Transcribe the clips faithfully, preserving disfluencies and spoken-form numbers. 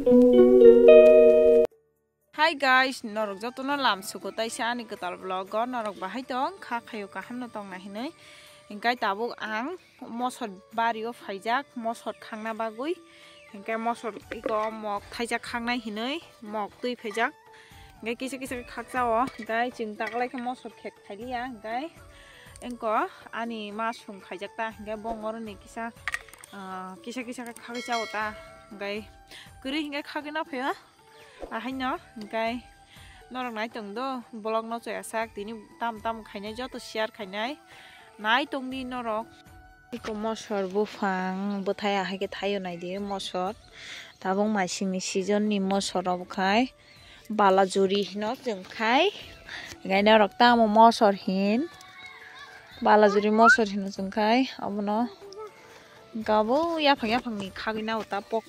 Hi guys, norok jotono lam sugo taisa ani kwtal vlog o, norok bahai tong kha khayo kaham no tong na hinwi. Hingkai tabuk ang mosor bari o phaijak mosor khangna bagwi. Hingkai mosor iko mok thaijak khangnai hinwi mok twi phaijak. Hingkai kisa kisa khe khakcha o, hingkai chwng taklai khe mosor khet khailiya, hingkai engko ani ma sung khaijak ta, hingkai bong oroni kisa, ah, kisa kisa khe khagwi cha o ta, hingkai kwrwi hingkai khagwi na phaio. Ahaino hingkai norok nai tong do, vlog no chaya sak tini tam tam khainai, joto share khainai nai tong di norok. Iko mosor buphang bwthai ahai khe thaio nai di mosor, tabuk maisingni season ni mosor obo khai balajuri hino chwng khai, hingkai norok tamo mosor hin balajuri mosor hino chwng khai obono. Hingke abo yaphang yaphangni khagwi nao ta pok,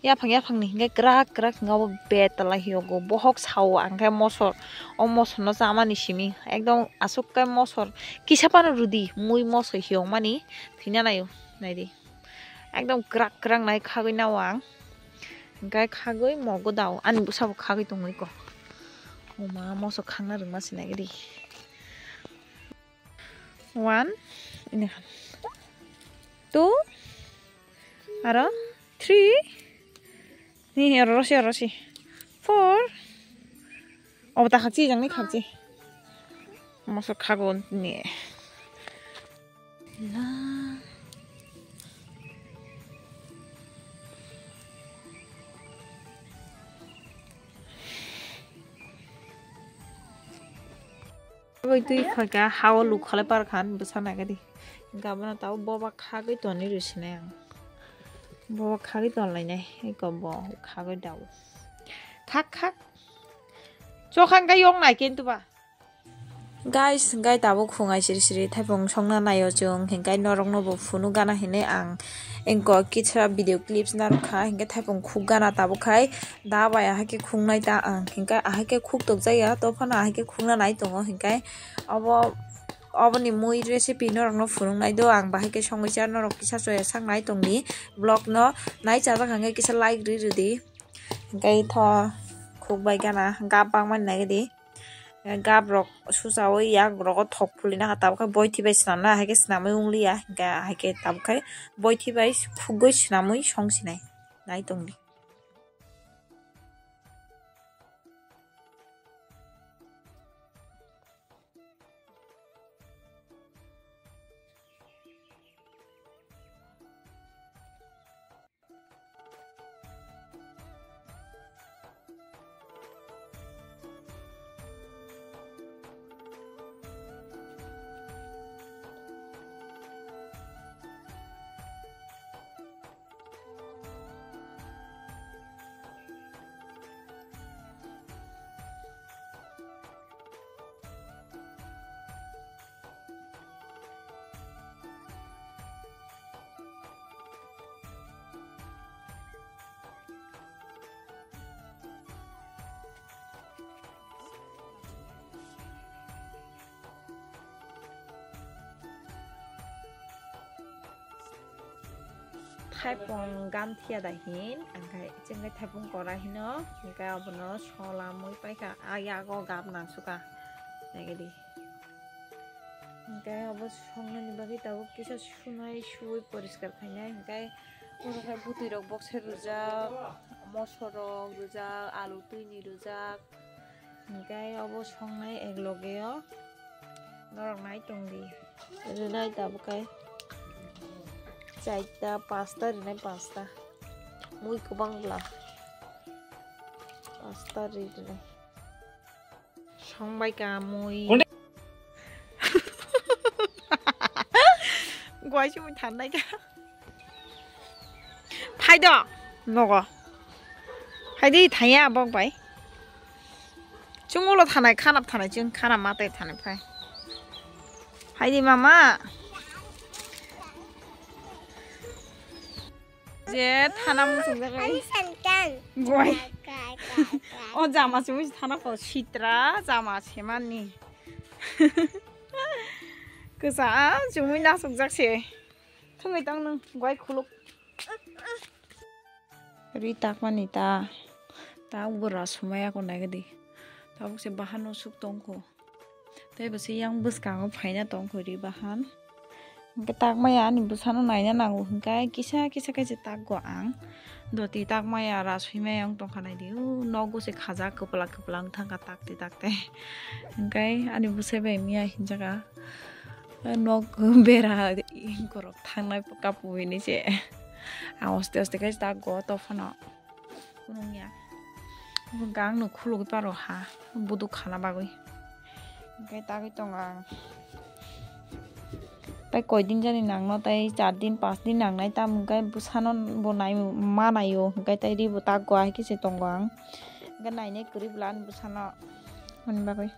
yaphang yaphangni hingke kwrak kwrak hingke abo betala hiyongo bohok sao ang khe mosor, o mosorno chamani simi ekdom aswk khe mosor kisa phano rwdi mui mosor hiyongmani thwina naio naidi ekdom kwrak kwrak nai khagwi nao ang hingke khagwi mogo dao ani bwsabo khagwi tongwi ko oma mosor khangna rwngma sinai gidi. One, ini khan. Two, aro three. Ni, aro rosi, aro rosi. Four. Obo ta khakchi, jang ni khakchi. Mosok khago ni. Oi twi phaikha, hao lukhalai parkha, bwsa naikha di. Hingkhe abono tabuk boba khagwi tonwi rw sinai ang. Boba khagwi tonlainai, eko bo khagwi dao. Khak, khak. Chokha hingkhe yong nai kintu ba. Guys, hingkhe tabuk phungai siri siri thaipung songna naio chwng, hingkhe norokno bo phunuk gana hinwi ang engko kisa video clips narwkha, hingkhe thaipung khuk gana tabuk khai. Da bai ahai khe khungnai ta ang, hingkhe ahai khe khuk tokjak ya, to phano ahai khe khungna nai tongo, hingkhe obo, oboni mui recipe norokno phunuknai do, ang bahai khe songwi cha, norok kisa soya sak nai tongdi vlog no, nai chajak hingkhe kisa like ri rwdi. Hingkhe tho khuk bai gana gap bangmani nai di, gap rok suchawi yak rogo thok phulina kha, tabukhe boithi bai swnamna, ahai khe swnamwi wng liya, hingkhe ahai khe tabukhe boithi bai khukgwi swnamwi song sinai nai tongdi. Thaipung gam thiya da hin, angkhe chengkhe thaipung kora hino, hingkhe abono solamwi paikha, a yago gap nangsuka. Naigedi. Hingkhe abo songnani bagwi tabuk kisa sunai, suwi poriskar khainai, hingkhe oro khe bwtwi rok bokse rwjak, moso rok rwjak, alu twini rwjak. Hingkhe obo songnai ek loge o norok nai tongdi. Rwnai tabuk khe chaita, pasta rwnai, pasta. Mui kwbang bwla. Pasta ri rwnai. Songbai ka mui. Guai se mui thanai ka. Phai do, nogo. Phai di, thaya bok bai. Chungulo thanai, khanap thanai, chwng khanap matai thanai phai. Phai di, mama. Je thana mung sung jagai. Ani santan. Guai. Ka, ka, ka, ka. O jama se mui thana ko sitra jama se mani. Kwsa, ah, chumui nasukjak se. Thungwi tang nung, guai khuluk. Ri takmani ta. Tabuk bo ras humaya ko naigadi. Tabuk se bahan no suk tongkho. Tei bo se yang bwskango phaina tongkho ri bahan. Hwnkhe takmaya ani bwsano naina nango hwnkhe kisa kisa khe se takgo ang. Doti takmaya ras huimaya wng tongkha naidi. O nogo se khajak kwpla kwpla wng thangkha takti takti. Hwnkhe ani bwsai bai miya hinjaka. Nok bera korok thangnai kapu hini se. Ang oste oste khe takgo tophano. Kunung ya. Bo gang no khulugwi paro ha. Buduk khana bagwi. Hwnkhe tagwi tongo ang. Tai koi din jani nangno, tai char din, pas din nangnai, tamo hwnkhe bwsano bo nai, ma naio, hwnkhe tai ri bo takgo, hai khe se tongo ang. Hwnkhe nainai kwrwi bwla ani bwsano, hwnwi bagwi.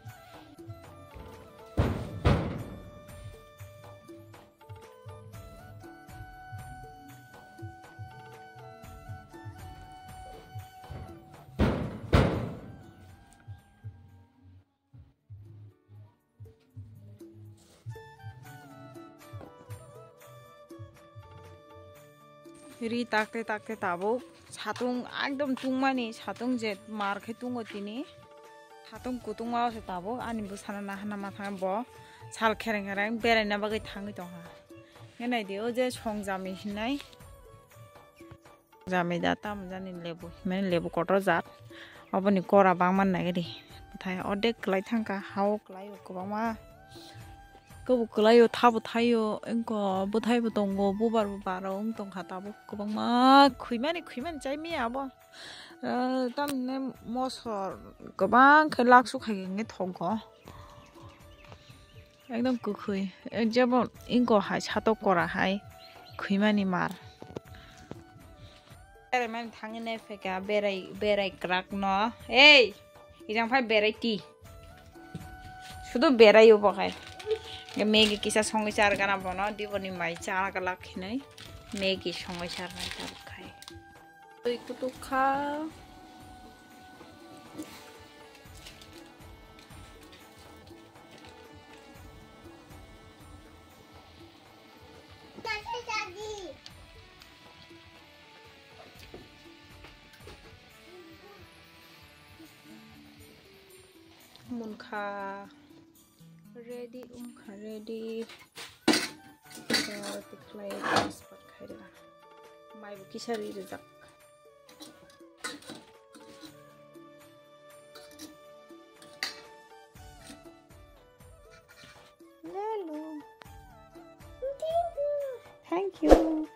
Ri takte takte tabuk satung ekdom tungmani, satung je mar khe tungo tini. Satung kutungma se tabuk ani bwsano nahana ma thang bo sal khereng khereng beraina bagwi thangwi tongkha. Hwnkhe naidi o je songjami hinai. Jamai da tamo jani lebu, mane lebu kotor jat. Oboni kora bangma nagari. Bwthai ordek kwlai thangkha, hao kwlaio kwbangma. Kwbo kwlaio, thabo thaio, engko bwthaibo tongo, bubar bo baro wng tongkha tabuk kwbangma. Khwimani, khwimani chai maya abo. Eh, tamni mosor kwbang khe laksu khai hwnkhe thokgo. Ekdom kwkhwi. Eh, jebo ingko hai satok kora hai khwimani mar. Berai mani thangwi nai phaikha, berai, berai kwrak no. Ei, ijang phai berai ti. Sudu berai o bo khai. Maggie kisa songwi char gana bono, diboni mai char galak hinai. Maggie songwi char nai tabuk khai. Twi kutuk kha. Munkha. Ready wngkha, ready. Oro tikhlai transport khairwkha. Maibo kisa ri rijak. Lelo. Thank you.